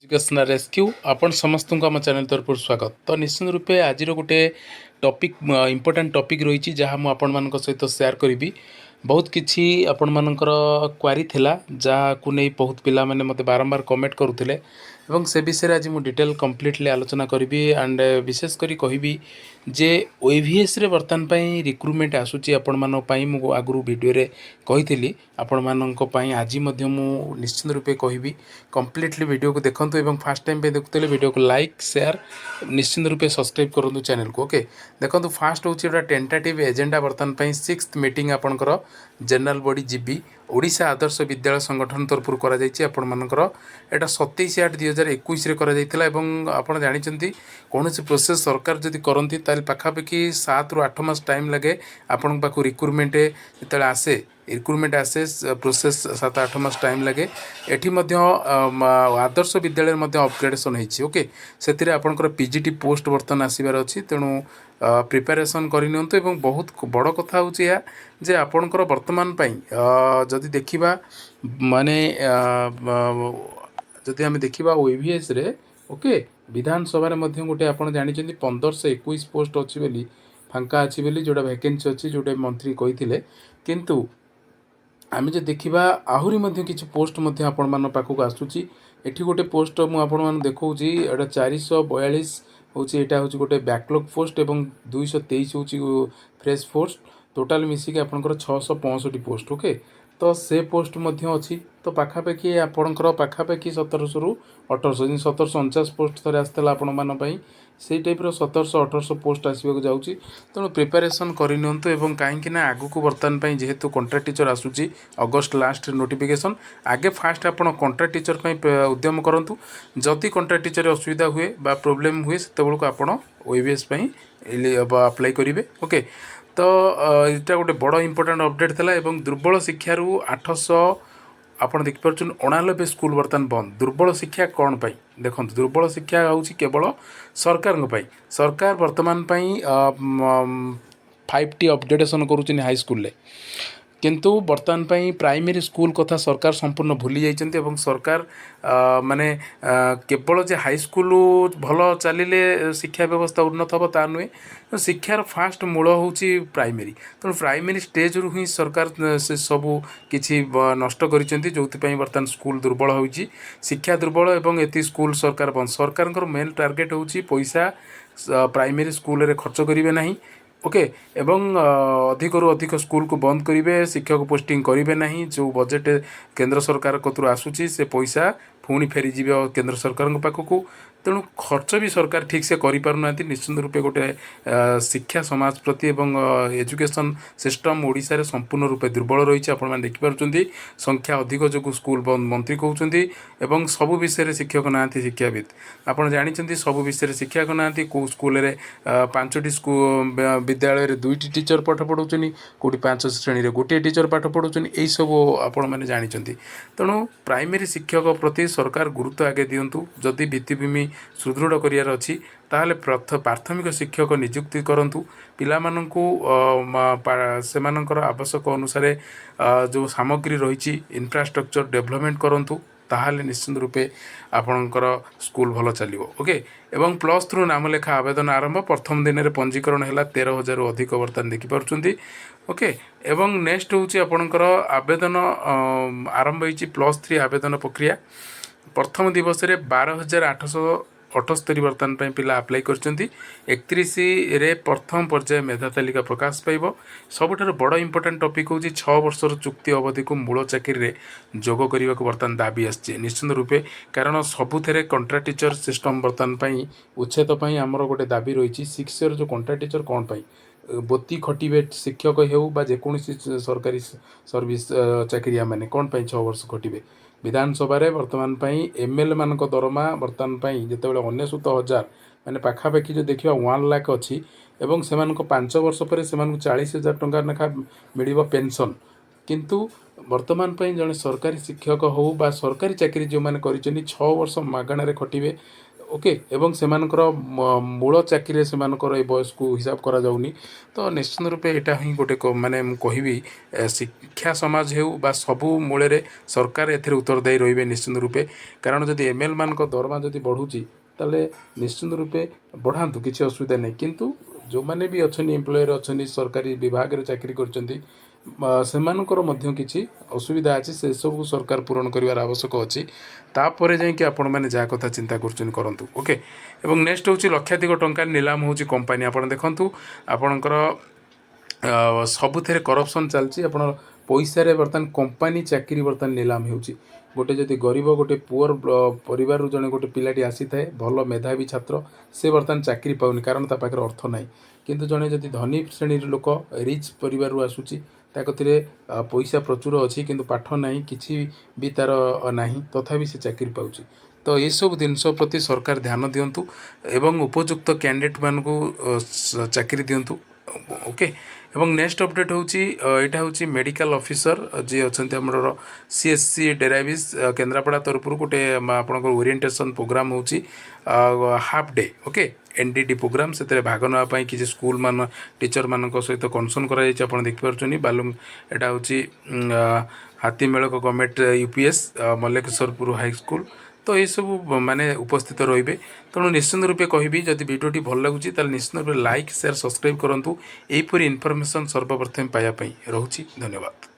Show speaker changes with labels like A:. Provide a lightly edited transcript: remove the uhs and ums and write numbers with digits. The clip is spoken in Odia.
A: ଏଜୁକେସନାଲ ରେସ୍କ୍ୟୁ, ଆପଣ ସମସ୍ତଙ୍କୁ ଆମ ଚ୍ୟାନେଲ୍ ତରଫରୁ ସ୍ୱାଗତ। ତ ନିଶ୍ଚିତ ରୂପେ ଆଜିର ଗୋଟେ ଟପିକ୍, ଇମ୍ପୋର୍ଟାଣ୍ଟ ଟପିକ୍ ରହିଛି, ଯାହା ମୁଁ ଆପଣମାନଙ୍କ ସହିତ ସେୟାର କରିବି। ବହୁତ କିଛି ଆପଣମାନଙ୍କର କ୍ୱାରି ଥିଲା, ଯାହାକୁ ନେଇ ବହୁତ ପିଲାମାନେ ମୋତେ ବାରମ୍ବାର କମେଣ୍ଟ କରୁଥିଲେ ଏବଂ ସେ ବିଷୟରେ ଆଜି ମୁଁ ଡିଟେଲ୍ କମ୍ପ୍ଲିଟଲି ଆଲୋଚନା କରିବି। ଆଣ୍ଡ ବିଶେଷ କରି କହିବି ଯେ ଓଏଭିଏସ୍ରେ ବର୍ତ୍ତମାନ ପାଇଁ ରିକ୍ରୁଟମେଣ୍ଟ ଆସୁଛି ଆପଣମାନଙ୍କ ପାଇଁ। ମୁଁ ଆଗରୁ ଭିଡ଼ିଓରେ କହିଥିଲି, ଆପଣମାନଙ୍କ ପାଇଁ ଆଜି ମଧ୍ୟ ମୁଁ ନିଶ୍ଚିତ ରୂପେ କହିବି। କମ୍ପ୍ଲିଟଲି ଭିଡ଼ିଓକୁ ଦେଖନ୍ତୁ ଏବଂ ଫାର୍ଷ୍ଟ ଟାଇମ୍ ପାଇଁ ଦେଖୁଥିଲେ ଭିଡ଼ିଓକୁ ଲାଇକ୍, ସେୟାର, ନିଶ୍ଚିତ ରୂପେ ସବସ୍କ୍ରାଇବ୍ କରନ୍ତୁ ଚ୍ୟାନେଲକୁ। ଓକେ, ଦେଖନ୍ତୁ, ଫାର୍ଷ୍ଟ ହେଉଛି ଗୋଟେ ଟେଣ୍ଟାଟିଭ୍ ଏଜେଣ୍ଡା। ବର୍ତ୍ତମାନ ପାଇଁ ସିକ୍ସଥ ମିଟିଂ ଆପଣଙ୍କର ଜେନେରାଲ ବଡି ଜିବି ଓଡ଼ିଶା ଆଦର୍ଶ ବିଦ୍ୟାଳୟ ସଂଗଠନ ତରଫରୁ କରାଯାଇଛି। ଆପଣମାନଙ୍କର ଏଇଟା 27/8/2021ରେ କରାଯାଇଥିଲା। ଏବଂ ଆପଣ ଜାଣିଛନ୍ତି, କୌଣସି ପ୍ରୋସେସ୍ ସରକାର ଯଦି କରନ୍ତି, ତାହେଲେ ପାଖାପାଖି 7ରୁ 8 ମାସ ଟାଇମ୍ ଲାଗେ। ଆପଣଙ୍କ ପାଖକୁ ରିକ୍ରୁଟମେଣ୍ଟ ଯେତେବେଳେ ଆସେ, ରିକ୍ରୁଟମେଣ୍ଟ ଆସେ, ପ୍ରୋସେସ୍ 7-8 ମାସ ଟାଇମ୍ ଲାଗେ। ଏଠି ମଧ୍ୟ ଆଦର୍ଶ ବିଦ୍ୟାଳୟରେ ମଧ୍ୟ ଅପଗ୍ରେଡେସନ୍ ହେଇଛି। ଓକେ, ସେଥିରେ ଆପଣଙ୍କର ପିଜିଟି ପୋଷ୍ଟ ବର୍ତ୍ତମାନ ଆସିବାର ଅଛି। ତେଣୁ ପ୍ରିପାରେସନ୍ କରିନିଅନ୍ତୁ। ଏବଂ ବହୁତ ବଡ଼ କଥା ହେଉଛି ଏହା ଯେ ଆପଣଙ୍କର ବର୍ତ୍ତମାନ ପାଇଁ ଯଦି ଦେଖିବା, ମାନେ ଯଦି ଆମେ ଦେଖିବା ଓଏଭିଏସ୍ରେ, ଓକେ, ବିଧାନସଭାରେ ମଧ୍ୟ ଗୋଟେ ଆପଣ ଜାଣିଛନ୍ତି 1521 ପୋଷ୍ଟ ଅଛି ବୋଲି, ଫାଙ୍କା ଅଛି ବୋଲି, ଯେଉଁଟା ଭ୍ୟାକେନ୍ସି ଅଛି, ଯେଉଁଟା ମନ୍ତ୍ରୀ କହିଥିଲେ। କିନ୍ତୁ ଆମେ ଯଦି ଦେଖିବା, ଆହୁରି ମଧ୍ୟ କିଛି ପୋଷ୍ଟ ମଧ୍ୟ ଆପଣମାନଙ୍କ ପାଖକୁ ଆସୁଛି। ଏଠି ଗୋଟେ ପୋଷ୍ଟ ମୁଁ ଆପଣମାନଙ୍କୁ ଦେଖାଉଛି। ଏଇଟା 442 ହେଉଛି, ଏଇଟା ହେଉଛି ଗୋଟେ ବ୍ୟାକଲଗ୍ ପୋଷ୍ଟ ଏବଂ 223 ହେଉଛି ଫ୍ରେଶ୍ ପୋଷ୍ଟ। ଟୋଟାଲ୍ ମିଶିକି ଆପଣଙ୍କର 665 ପୋଷ୍ଟ। ଓକେ, ତ ସେ ପୋଷ୍ଟ ମଧ୍ୟ ଅଛି। ତ ପାଖାପାଖି ଆପଣଙ୍କର ପାଖାପାଖି 1700ରୁ 1800, ଯେମିତି 1749 ପୋଷ୍ଟ ଥରେ ଆସିଥିଲା ଆପଣମାନଙ୍କ ପାଇଁ, ସେଇ ଟାଇପ୍ର 1700-1800 ପୋଷ୍ଟ ଆସିବାକୁ ଯାଉଛି। ତେଣୁ ପ୍ରିପାରେସନ୍ କରିନିଅନ୍ତୁ। ଏବଂ କାହିଁକି ନା ଆଗକୁ ବର୍ତ୍ତମାନ ପାଇଁ ଯେହେତୁ କଣ୍ଟ୍ରାକ୍ଟ ଟିଚର୍ ଆସୁଛି ଅଗଷ୍ଟ ଲାଷ୍ଟ ନୋଟିଫିକେସନ୍, ଆଗେ ଫାଷ୍ଟ ଆପଣ କଣ୍ଟ୍ରାକ୍ଟ ଟିଚର୍ ପାଇଁ ଉଦ୍ୟମ କରନ୍ତୁ। ଯଦି କଣ୍ଟ୍ରାକ୍ଟ ଟିଚର୍ରେ ଅସୁବିଧା ହୁଏ ବା ପ୍ରୋବ୍ଲେମ୍ ହୁଏ, ସେତେବେଳକୁ ଆପଣ ଓଏଭିଏସ୍ ପାଇଁ ଆପ୍ଲାଏ କରିବେ। ଓକେ, ତ ଏଇଟା ଗୋଟେ ବଡ଼ ଇମ୍ପୋର୍ଟାଣ୍ଟ ଅପଡ଼େଟ୍ ଥିଲା। ଏବଂ ଦୁର୍ବଳ ଶିକ୍ଷାରୁ 800, ଆପଣ ଦେଖିପାରୁଛନ୍ତି, 89 ସ୍କୁଲ ବର୍ତ୍ତମାନ ବନ୍ଦ। ଦୁର୍ବଳ ଶିକ୍ଷା କ'ଣ ପାଇଁ? ଦେଖନ୍ତୁ, ଦୁର୍ବଳ ଶିକ୍ଷା ହେଉଛି କେବଳ ସରକାରଙ୍କ ପାଇଁ। ସରକାର ବର୍ତ୍ତମାନ ପାଇଁ 5ଟି ଅପଗ୍ରେଡ଼େସନ୍ କରୁଛନ୍ତି ହାଇସ୍କୁଲରେ, କିନ୍ତୁ ବର୍ତ୍ତମାନ ପାଇଁ ପ୍ରାଇମେରୀ ସ୍କୁଲ କଥା ସରକାର ସମ୍ପୂର୍ଣ୍ଣ ଭୁଲି ଯାଇଛନ୍ତି। ଏବଂ ସରକାର ମାନେ କେବଳ ଯେ ହାଇସ୍କୁଲ ଭଲ ଚାଲିଲେ ଶିକ୍ଷା ବ୍ୟବସ୍ଥା ଉନ୍ନତ ହେବ, ତା ନୁହେଁ। ଶିକ୍ଷାର ଫାଷ୍ଟ ମୂଳ ହେଉଛି ପ୍ରାଇମେରୀ। ତେଣୁ ପ୍ରାଇମେରୀ ଷ୍ଟେଜ୍ରୁ ହିଁ ସରକାର ସେ ସବୁ କିଛି ନଷ୍ଟ କରିଛନ୍ତି, ଯେଉଁଥିପାଇଁ ବର୍ତ୍ତମାନ ସ୍କୁଲ ଦୁର୍ବଳ ହେଉଛି, ଶିକ୍ଷା ଦୁର୍ବଳ ଏବଂ ଏତିକି ସ୍କୁଲ ସରକାର ବନ୍ଦ। ସରକାରଙ୍କର ମେନ୍ ଟାର୍ଗେଟ୍ ହେଉଛି ପଇସା ପ୍ରାଇମେରୀ ସ୍କୁଲରେ ଖର୍ଚ୍ଚ କରିବେ ନାହିଁ। ଓକେ, ଏବଂ ଅଧିକରୁ ଅଧିକ ସ୍କୁଲକୁ ବନ୍ଦ କରିବେ, ଶିକ୍ଷକ ପୋଷ୍ଟିଂ କରିବେ ନାହିଁ। ଯେଉଁ ବଜେଟ୍ କେନ୍ଦ୍ର ସରକାର କତରୁ ଆସୁଛି, ସେ ପଇସା ପୁଣି ଫେରିଯିବ କେନ୍ଦ୍ର ସରକାରଙ୍କ ପାଖକୁ। ତେଣୁ ଖର୍ଚ୍ଚ ବି ସରକାର ଠିକ୍ସେ କରିପାରୁନାହାନ୍ତି। ନିଶ୍ଚିତ ରୂପେ ଗୋଟେ ଶିକ୍ଷା ସମାଜ ପ୍ରତି ଏବଂ ଏଜୁକେସନ୍ ସିଷ୍ଟମ୍ ଓଡ଼ିଶାରେ ସମ୍ପୂର୍ଣ୍ଣ ରୂପେ ଦୁର୍ବଳ ରହିଛି। ଆପଣମାନେ ଦେଖିପାରୁଛନ୍ତି, ସଂଖ୍ୟା ଅଧିକ ଯୋଗୁଁ ସ୍କୁଲ ବନ୍ଦ ମନ୍ତ୍ରୀ କହୁଛନ୍ତି। ଏବଂ ସବୁ ବିଷୟରେ ଶିକ୍ଷକ ନାହାନ୍ତି, ଶିକ୍ଷାବିତ୍। ଆପଣ ଜାଣିଛନ୍ତି, ସବୁ ବିଷୟରେ ଶିକ୍ଷକ ନାହାନ୍ତି। କେଉଁ ସ୍କୁଲରେ ପାଞ୍ଚଟି ବିଦ୍ୟାଳୟରେ ଦୁଇଟି ଟିଚର୍ ପାଠ ପଢ଼ାଉଛନ୍ତି, କେଉଁଠି ପାଞ୍ଚ ଶ୍ରେଣୀରେ ଗୋଟିଏ ଟିଚର୍ ପାଠ ପଢ଼ାଉଛନ୍ତି, ଏଇସବୁ ଆପଣମାନେ ଜାଣିଛନ୍ତି। ତେଣୁ ପ୍ରାଇମେରୀ ଶିକ୍ଷକ ପ୍ରତି ସରକାର ଗୁରୁତ୍ୱ ଆଗେ ଦିଅନ୍ତୁ। ଯଦି ଭିତ୍ତିଭୂମି ସୁଦୃଢ଼ କରିବାର ଅଛି, ତାହେଲେ ପ୍ରାଥମିକ ଶିକ୍ଷକ ନିଯୁକ୍ତି କରନ୍ତୁ। ପିଲାମାନଙ୍କୁ ସେମାନଙ୍କର ଆବଶ୍ୟକ ଅନୁସାରେ ଯେଉଁ ସାମଗ୍ରୀ ରହିଛି, ଇନଫ୍ରାଷ୍ଟ୍ରକ୍ଚର ଡେଭଲପମେଣ୍ଟ କରନ୍ତୁ। ତାହେଲେ ନିଶ୍ଚିତ ରୂପେ ଆପଣଙ୍କର ସ୍କୁଲ ଭଲ ଚାଲିବ। ଓକେ, ଏବଂ +2 ନାମଲେଖା ଆବେଦନ ଆରମ୍ଭ। ପ୍ରଥମ ଦିନରେ ପଞ୍ଜୀକରଣ ହେଲା 13,000ରୁ ଅଧିକ, ବର୍ତ୍ତମାନ ଦେଖିପାରୁଛନ୍ତି। ଓକେ, ଏବଂ ନେକ୍ସଟ ହେଉଛି ଆପଣଙ୍କର ଆବେଦନ ଆରମ୍ଭ ହେଇଛି, +3 ଆବେଦନ ପ୍ରକ୍ରିୟା। ପ୍ରଥମ ଦିବସରେ 12,878 ବର୍ତ୍ତମାନ ପାଇଁ ପିଲା ଆପ୍ଲାଏ କରିଛନ୍ତି। 31ରେ ପ୍ରଥମ ପର୍ଯ୍ୟାୟ ମେଧା ତାଲିକା ପ୍ରକାଶ ପାଇବ। ସବୁଠାରୁ ବଡ଼ ଇମ୍ପୋର୍ଟାଣ୍ଟ ଟପିକ୍ ହେଉଛି 6 ବର୍ଷର ଚୁକ୍ତି ଅବଧିକୁ ମୂଳ ଚାକିରିରେ ଯୋଗ କରିବାକୁ ବର୍ତ୍ତମାନ ଦାବି ଆସିଛି ନିଶ୍ଚିତ ରୂପେ। କାରଣ ସବୁଥିରେ କଣ୍ଟ୍ରାକ୍ଟ ଟିଚର ସିଷ୍ଟମ୍ ବର୍ତ୍ତମାନ ପାଇଁ ଉଚ୍ଛେଦ ପାଇଁ ଆମର ଗୋଟେ ଦାବି ରହିଛି। 6 ଇୟର୍ ଯେଉଁ କଣ୍ଟ୍ରାକ୍ଟ ଟିଚର କ'ଣ ପାଇଁ ବୋତି ଖଟିବେ? ଶିକ୍ଷକ ହେଉ ବା ଯେକୌଣସି ସରକାରୀ ସର୍ଭିସ୍ ଚାକିରିଆମାନେ କ'ଣ ପାଇଁ 6 ବର୍ଷ ଖଟିବେ? ବିଧାନସଭାରେ ବର୍ତ୍ତମାନ ପାଇଁ ଏମ୍ଏଲ୍ଏ ମାନଙ୍କ ଦରମା ବର୍ତ୍ତମାନ ପାଇଁ ଯେତେବେଳେ 99 ହଜାର, ମାନେ ପାଖାପାଖି ଯଦି ଦେଖିବା 1 ଲାଖ୍ ଅଛି ଏବଂ ସେମାନଙ୍କ 5 ବର୍ଷ ପରେ ସେମାନଙ୍କୁ 40,000 ଟଙ୍କା ଲେଖା ମିଳିବ ପେନସନ୍। କିନ୍ତୁ ବର୍ତ୍ତମାନ ପାଇଁ ଜଣେ ସରକାରୀ ଶିକ୍ଷକ ହେଉ ବା ସରକାରୀ ଚାକିରି ଯେଉଁମାନେ କରିଛନ୍ତି, 6 ବର୍ଷ ମାଗଣାରେ ଖଟିବେ। ଓକେ, ଏବଂ ସେମାନଙ୍କର ମୂଳ ଚାକିରିରେ ସେମାନଙ୍କର ଏ ବୟସକୁ ହିସାବ କରାଯାଉନି। ତ ନିଶ୍ଚିତ ରୂପେ ଏଇଟା ହିଁ ଗୋଟେ ମାନେ ମୁଁ କହିବି, ଶିକ୍ଷା ସମାଜ ହେଉ ବା ସବୁ ମୂଳରେ ସରକାର ଏଥିରେ ଉତ୍ତରଦାୟୀ ରହିବେ ନିଶ୍ଚିତ ରୂପେ। କାରଣ ଯଦି ଏମ୍ଏଲ୍ଏ ମାନଙ୍କ ଦରମା ଯଦି ବଢ଼ୁଛି, ତାହେଲେ ନିଶ୍ଚିତ ରୂପେ ବଢ଼ାନ୍ତୁ, କିଛି ଅସୁବିଧା ନାହିଁ। କିନ୍ତୁ ଯେଉଁମାନେ ବି ଅଛନ୍ତି, ଏମ୍ପ୍ଲୟର ଅଛନ୍ତି, ସରକାରୀ ବିଭାଗରେ ଚାକିରି କରିଛନ୍ତି, ସେମାନଙ୍କର ମଧ୍ୟ କିଛି ଅସୁବିଧା ଅଛି। ସେସବୁ ସରକାର ପୂରଣ କରିବାର ଆବଶ୍ୟକ ଅଛି। ତାପରେ ଯାଇକି ଆପଣମାନେ ଯାହା କଥା ଚିନ୍ତା କରୁଛନ୍ତି କରନ୍ତୁ। ଓକେ, ଏବଂ ନେକ୍ସଟ ହେଉଛି ଲକ୍ଷାଧିକ ଟଙ୍କା ନିଲାମ ହେଉଛି କମ୍ପାନୀ। ଆପଣ ଦେଖନ୍ତୁ, ଆପଣଙ୍କର ସବୁଥିରେ କରପସନ୍ ଚାଲିଛି। ଆପଣ ପଇସାରେ ବର୍ତ୍ତମାନ କମ୍ପାନୀ ଚାକିରି ବର୍ତ୍ତମାନ ନିଲାମ ହେଉଛି। ଗୋଟେ ଯଦି ଗରିବ, ଗୋଟେ ପୁଅର ପରିବାରରୁ ଜଣେ ଗୋଟେ ପିଲାଟି ଆସିଥାଏ, ଭଲ ମେଧାବୀ ଛାତ୍ର, ସେ ବର୍ତ୍ତମାନ ଚାକିରି ପାଉନି, କାରଣ ତା ପାଖରେ ଅର୍ଥ ନାହିଁ। କିନ୍ତୁ ଜଣେ ଯଦି ଧନୀ ଶ୍ରେଣୀର ଲୋକ, ରିଚ୍ ପରିବାରରୁ ଆସୁଛି, ତା କତିରେ ପଇସା ପ୍ରଚୁର ଅଛି, କିନ୍ତୁ ପାଠ ନାହିଁ, କିଛି ବି ତାର ନାହିଁ, ତଥାପି ସେ ଚାକିରି ପାଉଛି। ତ ଏସବୁ ଜିନିଷ ପ୍ରତି ସରକାର ଧ୍ୟାନ ଦିଅନ୍ତୁ ଏବଂ ଉପଯୁକ୍ତ କ୍ୟାଣ୍ଡିଡେଟ୍ମାନଙ୍କୁ ଚାକିରି ଦିଅନ୍ତୁ। ଓକେ, ଏବଂ ନେକ୍ସଟ ଅପଡ଼େଟ୍ ହେଉଛି, ଏଇଟା ହେଉଛି ମେଡ଼ିକାଲ ଅଫିସର ଯିଏ ଅଛନ୍ତି ଆମର ସିଏଚସି ଡେରାବିଶ, କେନ୍ଦ୍ରାପଡ଼ା ତରଫରୁ ଗୋଟେ ଆପଣଙ୍କର ଓରିଏଣ୍ଟେସନ୍ ପ୍ରୋଗ୍ରାମ୍ ହେଉଛି half day. Okay, NDD programme, ସେଥିରେ ଭାଗ ନେବା ପାଇଁ କିଛି ସ୍କୁଲ ମାନ ଟିଚରମାନଙ୍କ ସହିତ କନସର୍ନ କରାଯାଇଛି। ଆପଣ ଦେଖିପାରୁଛନ୍ତି ବାଲୁଙ୍ଗ, ଏଇଟା ହେଉଛି ହାତୀମେଳକ ଗଭର୍ଣ୍ଣମେଣ୍ଟ ୟୁପିଏସ୍, ମଲ୍ଲିକେଶ୍ୱରପୁର ହାଇସ୍କୁଲ। ତ ଏସବୁ ମାନେ ଉପସ୍ଥିତ ରହିବେ। ତେଣୁ ନିଶ୍ଚିତ ରୂପେ କହିବି, ଯଦି ଭିଡ଼ିଓଟି ଭଲ ଲାଗୁଛି, ତାହେଲେ ନିଶ୍ଚିତ ରୂପେ ଲାଇକ୍, ସେୟାର, ସବସ୍କ୍ରାଇବ୍ କରନ୍ତୁ ଏହିପରି ଇନଫର୍ମେସନ୍ ସର୍ବପ୍ରଥମେ ପାଇବା ପାଇଁ। ରହୁଛି, ଧନ୍ୟବାଦ।